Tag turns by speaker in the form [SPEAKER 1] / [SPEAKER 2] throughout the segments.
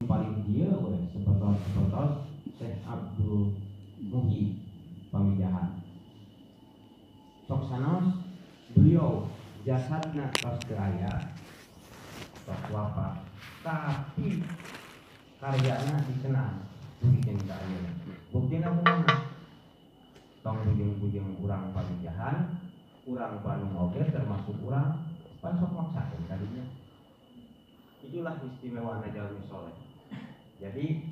[SPEAKER 1] Paling dia we sepertos-sepertos Syekh Abdul Muhyi Pamijahan. Sok sanaos beliau jasadna tos teu aya, tos wafat, tapi karyana dikenang dugikeun ka ayeuna. Buktina kumaha? Tong bujeng-bujeng urang Pamijahan, urang Bandung oge termasuk urang pan sok maksakeun kadinya. Itulah istimewa jalmi soleh. Jadi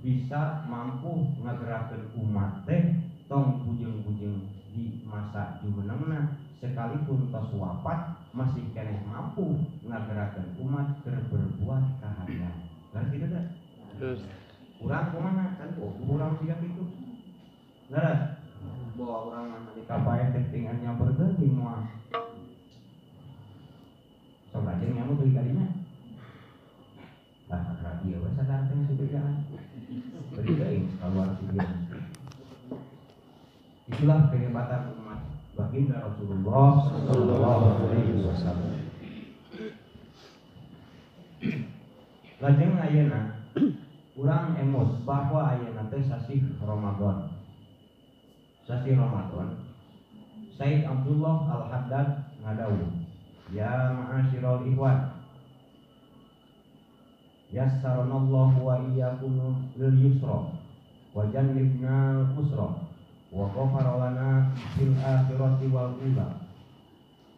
[SPEAKER 1] bisa mampu ngagerakeun umat teh tong bujeng-bujeng di masa jumenengna sekalipun tos wafat masih keneh mampu ngagerakeun umat keur berbuat kahadean. Leres kitu teh?
[SPEAKER 2] Terus
[SPEAKER 1] urang kumaha kan urang siga kitu. Leres bawa urang mah di kapae teh tinggal nyamperkeun di moal. Sok rajin nyamu teuing kadinya. Lah radio we sadar teh supir jalan. Beri teuing keluar video. Itulah kehebatan umat baginda Rasulullah sallallahu alaihi wasallam. Lajeng ayeuna urang emot bahwa ayeuna teh sasih Ramadan. Sasih Ramadan Said Abdullah Al-Haddad ngadawuh, ya ma'asyiral ikhwan, yassaranallahu wa iyyakum lil yusra wa jannibnal usra wa ghafara lana fil akhirati wal ula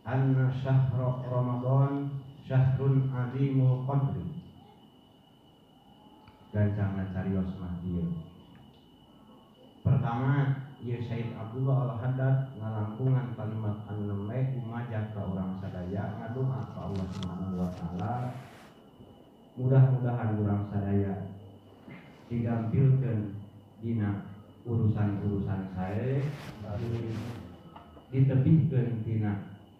[SPEAKER 1] anna syahra Ramadan syahrun azimul qadri. Gancangna carios mah ieu. Pertama, ieu Said Abdullah Al-Haddad ngalangkungan kalimat anu nembe umajah ka urang sadaya ngadoa ka Allah Subhanahu wa taala. Mudah-mudahan urang sadaya digampilkeun dina urusan-urusan sae, ditebihkeun dina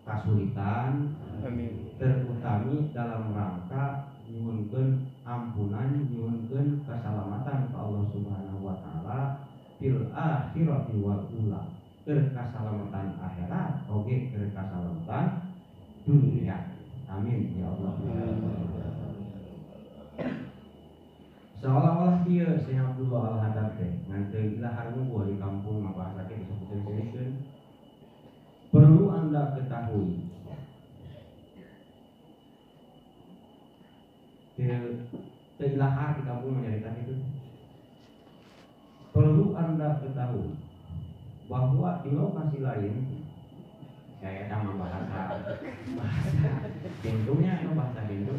[SPEAKER 1] kasulitan,
[SPEAKER 2] amin.
[SPEAKER 1] Terutami dalam rangka nyuhunkeun ampunan, nyuhunkeun keselamatan ka Allah Subhanahu wa taala fil akhirati wal ula, keur kasalamatan akhirat oge keur kasalamatan dunia. Amin ya Allah. Seolah-olah kieu Syekh Abdullah Al-Haddad teh ngan teu ilahar ngumpul di kampung mah bahasa ge disebutkeun. Perlu Anda ketahui, teu ilahar di kampung menyarita itu. Perlu Anda ketahui bahwa di lokasi lain saya sama bahasa pintunya atau bahasa Hindu.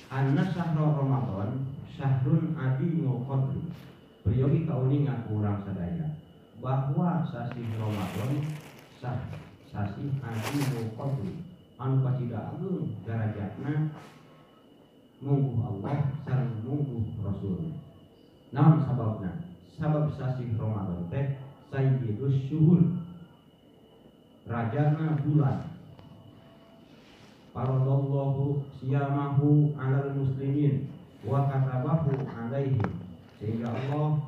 [SPEAKER 1] Anna syahrul Ramadan syahrun adimul qadri. Priyogi kauninga ku urang sadaya bahwa sasih Ramadan sasih adimul qadri anu kacida ageung darajatna mungguh Allah sareng mungguh Rasul. Naon sababna? Sabab sasih Ramadan teh sayyidus syuhur, rajana bulan. Faradallahu siyamahu 'alal muslimin wa katabahu 'alaihim, sehingga Allah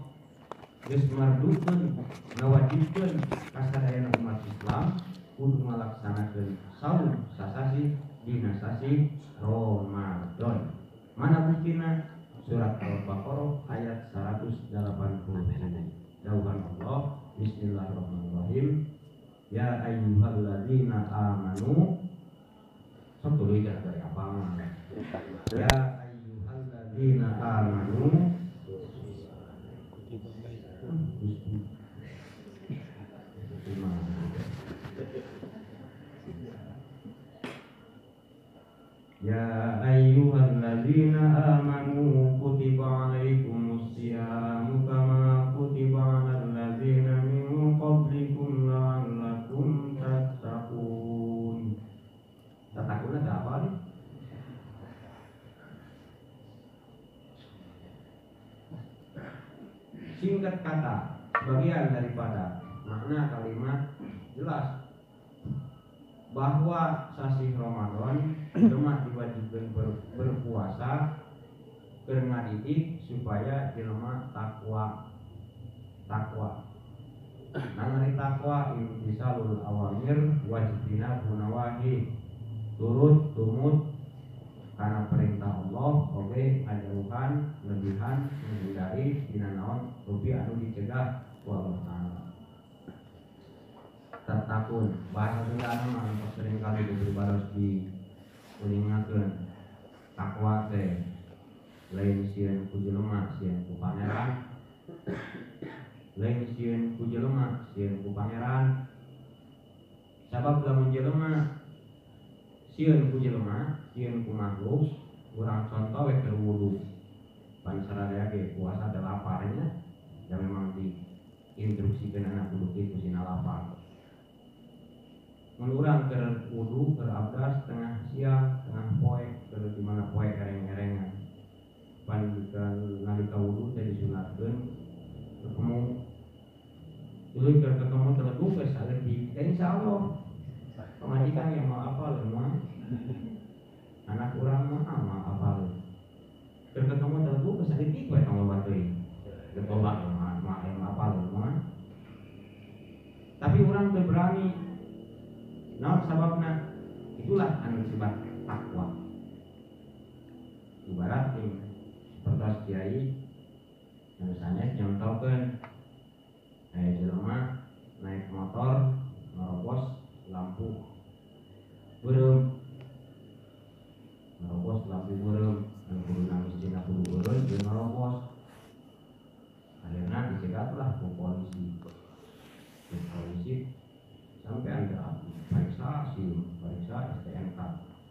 [SPEAKER 1] geus mardukeun ngawajibkeun kasadayana umat Islam kudu ngalaksanakeun saum sasasi dina sasih Ramadan. Mana buktina? Surat Al-Baqarah ayat 180. Dawuhan Allah, bismillahirrahmanirrahim. Ya ayyuhalladzina amanu. Sok tuluy kana dari apa? Ya ayyuhalladzina amanu. Ya ayyuhalladzina amanu kutiba alaikumus siyamu kama kutiba alal ladzina min qablikum la'allakum tattaqun. Tattaqun ada apa nih? Singkat kata, bagian daripada makna kalimat jelas bahwa sasih Ramadan jelema diwajibkan berpuasa keur ngadidik supaya jelema takwa. Takwa. Nangari takwa imtisalul awamir wajibina nawahi. Turut tumut karena perintah Allah oge ngajauhan lebihan menghindari dina naon rupi anu dicegah ku Allah Ta'ala. Tertakun bahasa Sunda mah anu sering kali dibaros di ulingakeun takwa teh lain sieun ku jelema sieun ku pangeran, lain sieun ku jelema sieun ku pangeran. Sabab lamun jelema sieun ku jelema sieun ku makhluk, urang contoh we keur wudu pan sararea ge puasa teh lapar nya, da memang diinstruksikeun anak kudu kitu sina lapar. Mun urang keur wudu keur abdas tengah siang tengah poe keur di mana poe ereng-erengan pan nalika wudu teh disunatkeun ketemu tuluy keur ketemu teleguk we saeutik da insyaallah pamajikan yang mau apal mah anak urang mah mau apal keur ketemu teleguk we saeutik we tong loba teuing loba mah yang apal mah. Tapi urang teu berani. Naon sababna? Itulah anu disebut takwa. Ibarat nih seperti kiai anu sanes nyontokeun aya jelema naik motor nerobos lampu beureum, nerobos lampu beureum anu kudu nangis dina kudu beureum dia nerobos. Akhirna dicegatlah ku polisi. Ku polisi sampai anda periksa SIM, periksa STNK,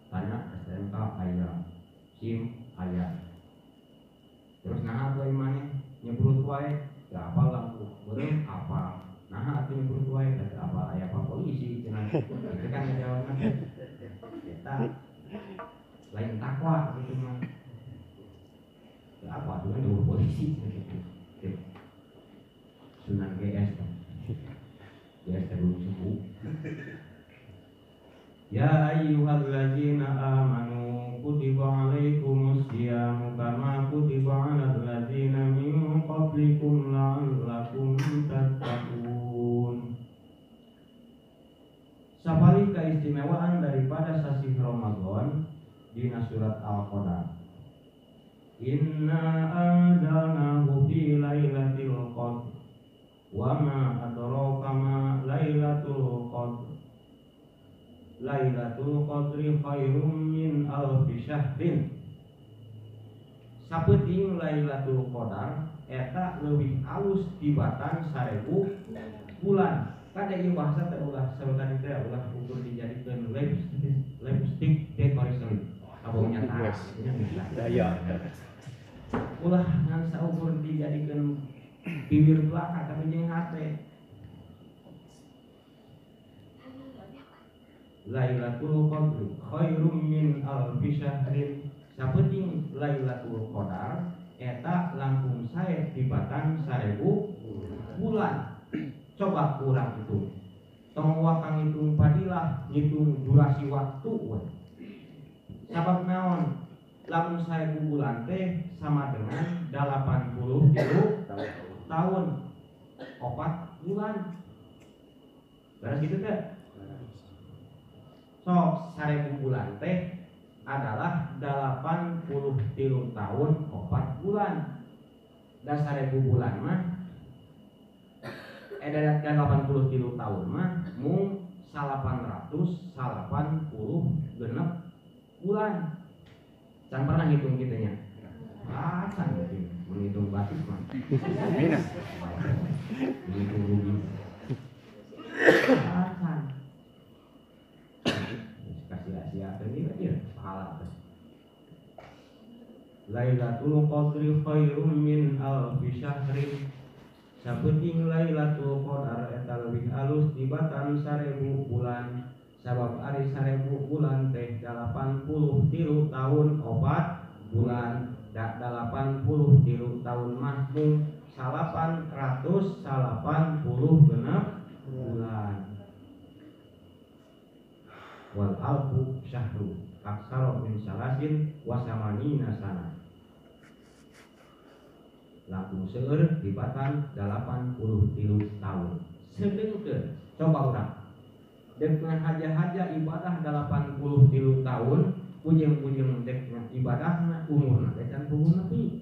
[SPEAKER 1] tanya STNK aya, SIM aya. Terus nah atuh maneh nyebrut wae, teu apal lampu beureum apa? Nah atuh nyebrut wae teu apal aya apa polisi cenah. Itu kan ngajawabna eta lain takwa gitu mah. Teu apa atuh kan polisi gitu. Sunan GS. Ya belum sembuh. Ya ayyuhallazina amanu kutiba alaikumus siyamu kama kutiba alal ladzina min qablikum la'allakum tattaqun. Sapalih keistimewaan daripada sasih Ramadan dina surat Al-Qadar. Inna anzalnahu fi lailatul qadr wa ma adraka ma lailatul qadr. Lailatul qadri khairum min alfi syahrin. Sapeuting Lailatul Qadar eta leuwih alus tibatan 1000 bulan. Kade ieu bahasa teh ulah saur tadi teh ulah ukur dijadikeun lipstick decoration. Abong nyata.
[SPEAKER 2] Daya.
[SPEAKER 1] Ulah ngan saukur dijadikeun bibir belaka tapi jeung hate. Lailatul Qadri khairum min alfi syahrin. Sapeuting Lailatul Qadar eta langkung sae tibatan 1000 bulan. Coba kurang hitung. Tong wakang hitung padilah ngitung durasi waktu we. Sabab naon? Lamun 1000 bulan teh sama dengan 83 tahun 4 bulan. Beres gitu teh? Sok 1000 bulan teh adalah 83 tahun 4 bulan. Dan 1000 bulan mah 83 tahun mah mung 886 bulan. Can pernah ngitung kitanya? Ah, can gitu. Menghitung basis mah.
[SPEAKER 2] Minus.
[SPEAKER 1] Menghitung rugi. Ah, can. Kasih asia ini aja pahala. Lailatul Qadri khairum min alfi syahrin. Sapeuting Lailatul Qadar eta leuwih alus tibatan 1000 bulan. Sabab ari 1000 bulan teh 83 tahun 4 bulan. Da 83 tahun mah mung 886 bulan. Wal alfu syahru aksara min salasin wa samanina sana. Langkung seueur tibatan 83 tahun. Sedengkeun coba urang deuk haja-haja ibadah 83 tahun Bujeng-bujeng dek ibadahna umurna teh can puguh nepi.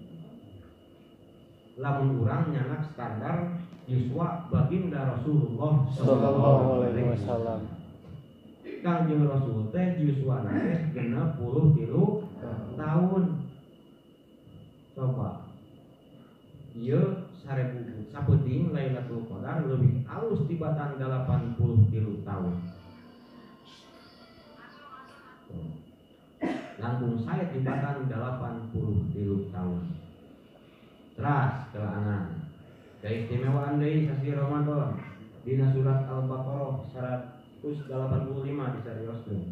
[SPEAKER 1] Lamun urang nyanak standar yuswa baginda Rasulullah
[SPEAKER 2] sallallahu alaihi wasallam.
[SPEAKER 1] Kangjeng Rasul teh yuswana teh 63 tahun. Coba ieu 1000 sapenting Lailatul Qadar leuwih alus tibatan 83 tahun. Langkung saya tibatan 83 tahun. Teras kelangan. Keistimewaan deui sasi Ramadan dina surat Al-Baqarah 185 disarioskeun.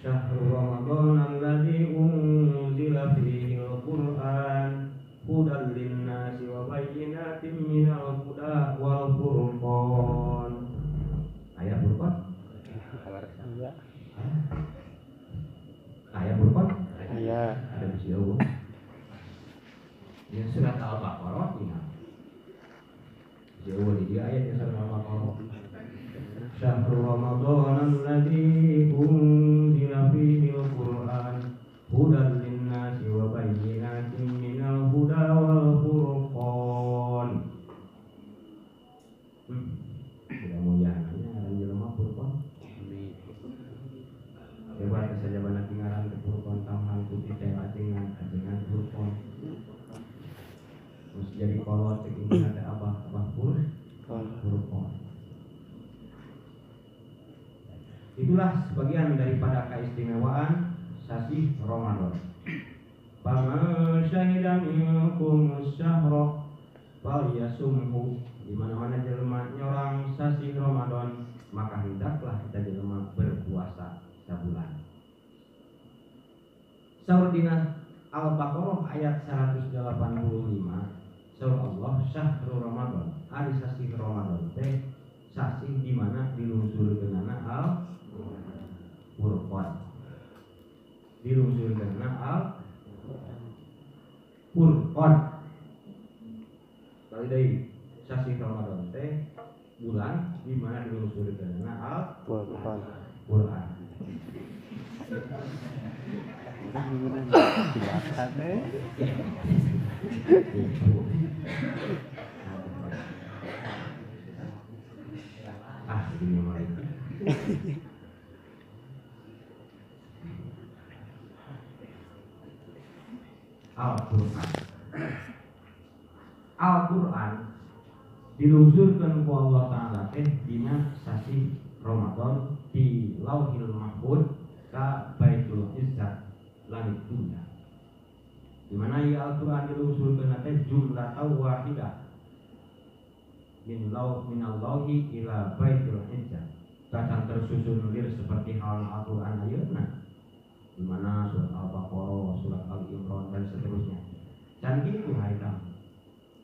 [SPEAKER 1] Syahrul Ramadan allazi unzila fihi al-Qur'an hudan lin-nasi wa bayyinatin minal huda wal furqan. Aya furqan?
[SPEAKER 2] Iya.
[SPEAKER 1] Aya furqan?
[SPEAKER 2] Iya.
[SPEAKER 1] Ada di sini. Ya surat Al-Baqarah ya. Jauh di dia ayatnya surat Al-Baqarah. Syahrul Ramadan allazi unzila fihi al-Qur'an hudan lin-nasi wa bayyinatin minal huda wal furqan. Tidak mulia nya ngaran jelema furqan. Hebat sajabana ngaran teh furqan tamhan putih teh ajengan ajengan furqan. Terus jadi kolot cek ini ada abah abah furqan. Itulah sebagian daripada keistimewaan sasih Ramadan. Faman syahida minkum syahra falyasumhu. Di mana-mana jelema nyorang sasih Ramadan, maka hendaklah kita jelema berpuasa sabulan. Saur dina Al-Baqarah ayat 185, saur Allah syahrul Ramadan, ari sasih Ramadan teh sasih di mana dilungsurkeunana al Furqan. Dilungsurkeunana al Furqan. Balik deui sasih Ramadan teh bulan di mana dilungsurkeunana al
[SPEAKER 2] Furqan.
[SPEAKER 1] Quran. Ah, ini mah. Al-Qur'an. Al-Qur'an dilungsurkeun ku Allah Ta'ala teh dina sasih Ramadan di Lauhil Mahfuz ka Baitul Izzah langit dunya. Di mana ieu Al-Qur'an dilungsurkeun teh jumlatan wahidah. Min lauh minallahi ila Baitul Izzah. Tacan tersusun lir seperti hal Al-Qur'an ayeuna. Di mana surat Al-Baqarah, surat Al-Imran dan seterusnya. Can kitu harita.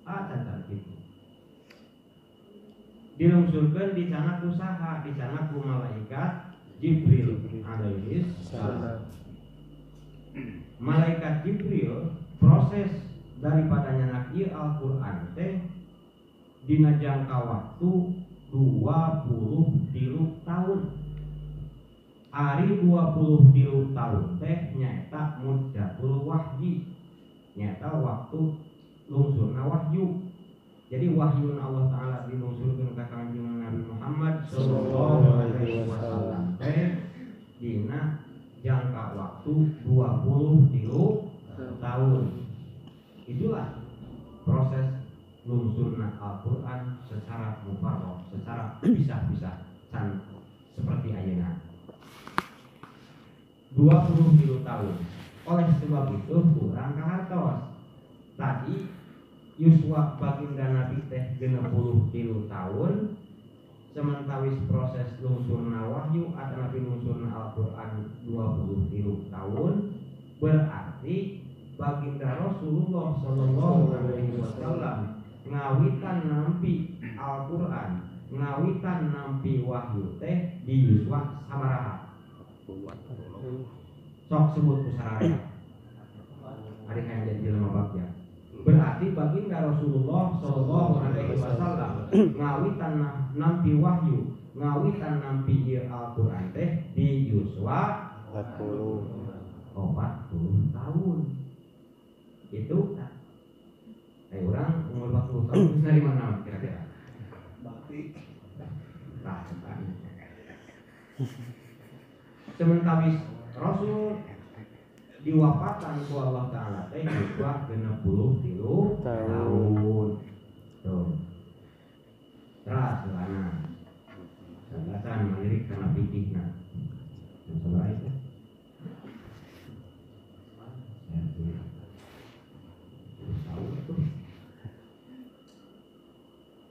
[SPEAKER 1] Ah, can kitu. Dilungsurkeun di sana ku saha? Di sana ku malaikat Jibril alaihi salam. Malaikat Jibril proses daripada nyanak ieu Al-Qur'an teh dina jangka waktu 23 tahun. Ari 23 tahun teh nyaeta muddatul wahyi, nyaeta waktu lungsurna wahyu. Jadi wahyu Allah Ta'ala dilungsurkeun ka Kangjeng Nabi Muhammad sallallahu alaihi wasallam teh dina jangka waktu 23 tahun. Itulah proses lungsurna Al-Qur'an secara mufarraq, secara pisah-pisah can seperti ayeuna. 23 tahun. Oleh sebab itu kurang kahartos. Tadi yuswa baginda Nabi teh 63 tahun, sementawis proses lungsurna wahyu atau Nabi lungsurna Al-Qur'an 23 tahun, berarti baginda Rasulullah sallallahu alaihi wasallam ngawitan nampi Al-Qur'an, ngawitan nampi wahyu teh di yuswa sabaraha? Sok sebut pusaraya. Ada yang jadi jelema bagja. Berarti baginda Rasulullah sallallahu alaihi wasallam ngawitan nampi wahyu, ngawitan nampi ieu Al-Qur'an teh di yuswa
[SPEAKER 2] 40.
[SPEAKER 1] 40 tahun. Itu orang umur 40 tahun terus nerima naon kira-kira?
[SPEAKER 3] Bakti.
[SPEAKER 1] Tah, sementawis Rasul diwafatkan ku Allah Ta'ala teh yuswa 63 tahun. Tuh. Teras lana. Sandasan melirik kana fikihna. Sabaraha itu?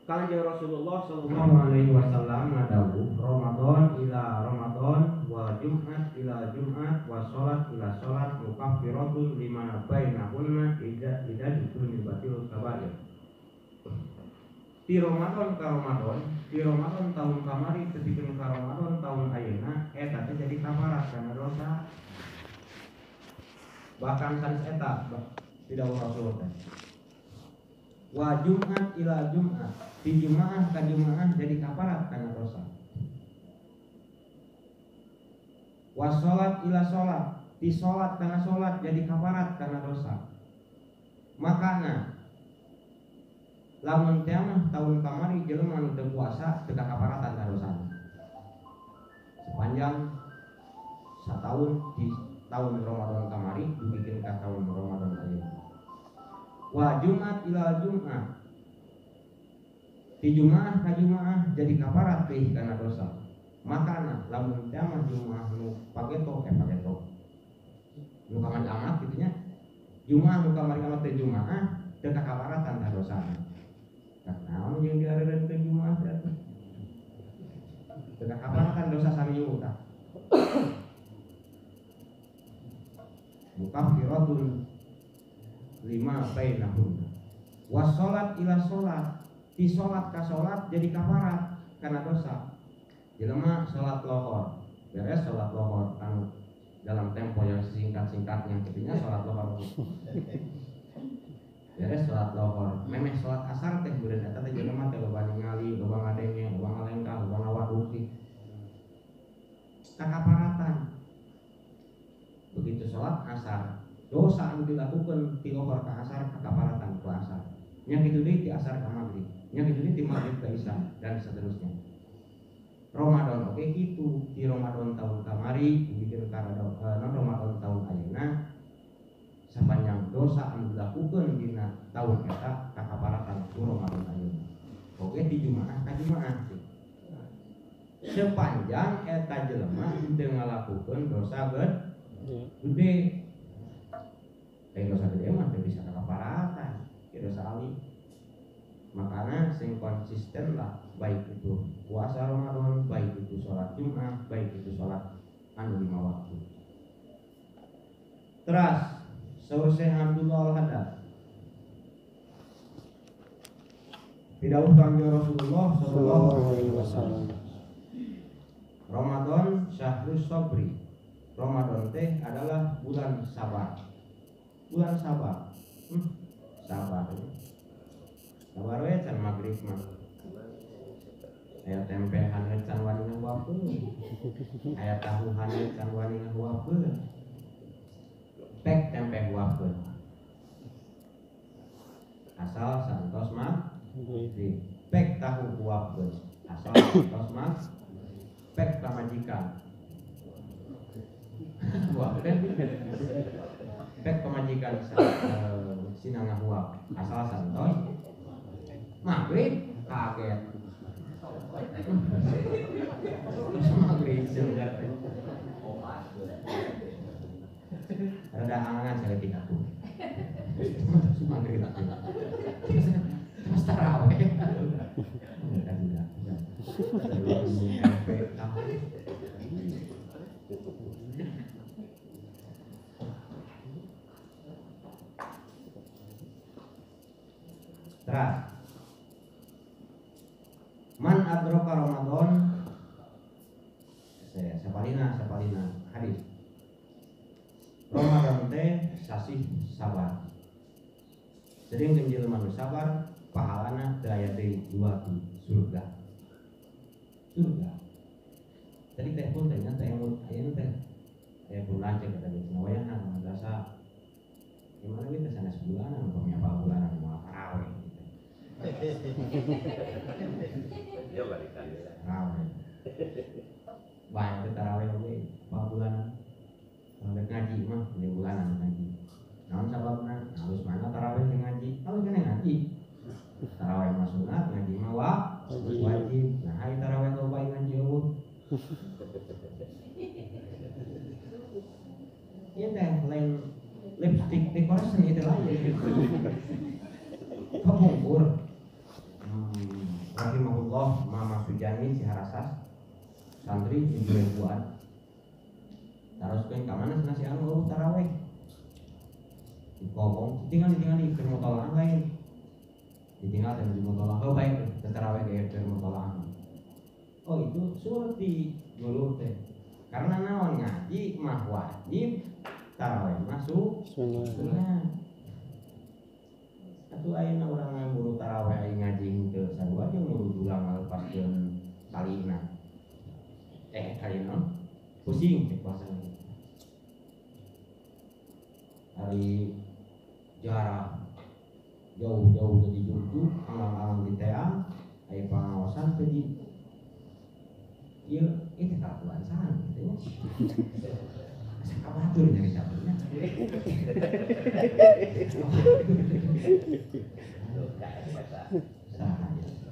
[SPEAKER 1] Kanjeng Rasulullah sallallahu alaihi wasallam ngadawuh Ramadan ila Ramadan wa Jumat ila Jumat wa salat ila salat mukaffiratun lima bainahunna idza ijtunibatil kabair. Di Ramadan ka Ramadan, di Ramadan tahun kamari tepikeun ka Ramadan tahun ayeuna eta teh jadi kafarat kana dosa. Bahkan sanes eta didawuh Rasul teh. Wa Jumat ila Jumat, di Jumaah ka Jumaah jadi kafarat kana dosa. Wa salat ila salat, di salat kana salat jadi kafarat kana dosa. Makana lamun teh mah tahun kamari jelema nu teu puasa teu kafaratan ka dosana. Sepanjang satahun di tahun Ramadan kamari dugikeun ka tahun Ramadan ayeuna. Wa Jumat ila Jumat, di Jumaah ka Jumaah jadi kafarat teh kana dosa. Makana lamun teh mah Jumaah nu pageto pageto nu kamari amat kitu nya. Jumaah nu kamari amat teh Jumaah teu kafaratan ka dosana. Tah naon jeung diareureunkeun Jumaah teh atuh. Teu kafaratan dosa saminggu tah. Mukaffiratun lima bainahunna. Wa salat ila salat, di salat ka salat jadi kafarat karena dosa. Jelema salat lohor, beres salat lohor anu dalam tempo yang sesingkat-singkatnya kitu nya salat lohor. Beres salat lohor, memeh salat asar teh beureun eta teh jelema teh loba ningali, loba ngadenge, loba ngalengkah, loba ngawaduk sih. Kakaparatan. Begitu salat asar, dosa anu dilakukan ti lohor ka asar kakaparatan ku asar. Nya kitu deui ti asar ka maghrib, nya kitu deui ti maghrib ka isya dan seterusnya. Ramadan oke kitu, di Ramadan tahun kamari bikin ka Ramadan tahun ayeuna sepanjang dosa anu dilakukan dina tahun eta kakaparatan ku Ramadan ayeuna. Oke di Jumaah ka Jumaah sih. Sepanjang eta jelema teu ngalakukeun dosa gede. Kayak dosa gede mah teu bisa kakaparatan, kayak dosa ali. Makanya sing konsisten lah, baik itu puasa Ramadan, baik itu sholat Jumat, baik itu sholat anu 5 waktu. Teras, Syekh Abdullah Al-Haddad pidawuh kanjeng Rasulullah sallallahu alaihi wasallam. Ramadan syahrus sabri. Ramadan teh adalah bulan sabar. Bulan sabar. Sabar. Sabar we can magrib mah. Aya tempe haneut can wani ngahuapkeun. Aya tahu haneut can wani ngahuapkeun. Pek tempe huapkeun. Asal santos mah pek tahu huapkeun. Asal santos mah pek pamajikan. Huapkeun. Pek pamajikan sina ngahuap. Asal santos maghrib kaget. Terus maghrib sudah. Rada angan saya tidak tuh. Terus maghrib. Terus tarawih. Enggak sudah. Terus man adroka Ramadan sapalina hadis Ramadan teh sasih sabar. Sering jelema nu sabar pahalana teu aya deui dua di surga. Surga. Tadi teh pun teh nya teh ayeuna teh aya Bulan cek kata dia wayahna ka madrasah. Gimana kita sanes bulanan upami apa bulanan moal tarawih gitu.
[SPEAKER 3] Dia balikan.
[SPEAKER 1] Tarawih. Bae teh tarawih oge apa bulanan. Kalau ngaji mah di bulanan ngaji. Naon sababna? Halus mana tarawih teh ngaji? Halus kana ngaji. Tarawih mah sunat, ngaji mah wajib. Nah, ai tarawih loba ngaji eueuh. Ieu teh lain lipstick decoration itu lain. Kapungkur. Rahimahullah Mama Sujani Ciharasas santri 7 ribuan. Teruskeun ka mana cenah si anu eueuh tarawih. Dikobong, tinggal ditinggal di keur mutolaah lain. Ditinggal teh di mutolaah, oh baik teh tarawih ge keur mutolaah. Oh itu surti dulu teh. Karena naon ngaji mah wajib, tarawih mah
[SPEAKER 2] Sunnah.
[SPEAKER 1] Sunnah. Atuh ayeuna urang ngaburu tarawih aya ngaji henteu sarua jeung muru dulang ngalepaskeun talina. Tali naon? Pusing cek bahasana. Ari jarah jauh-jauh dari jujuk alang-alang di teang aya pangaosan teh di ieu ieu teh kalakuan saha gitu nya. Asa ka batur nyarita teh nya. Saha ya?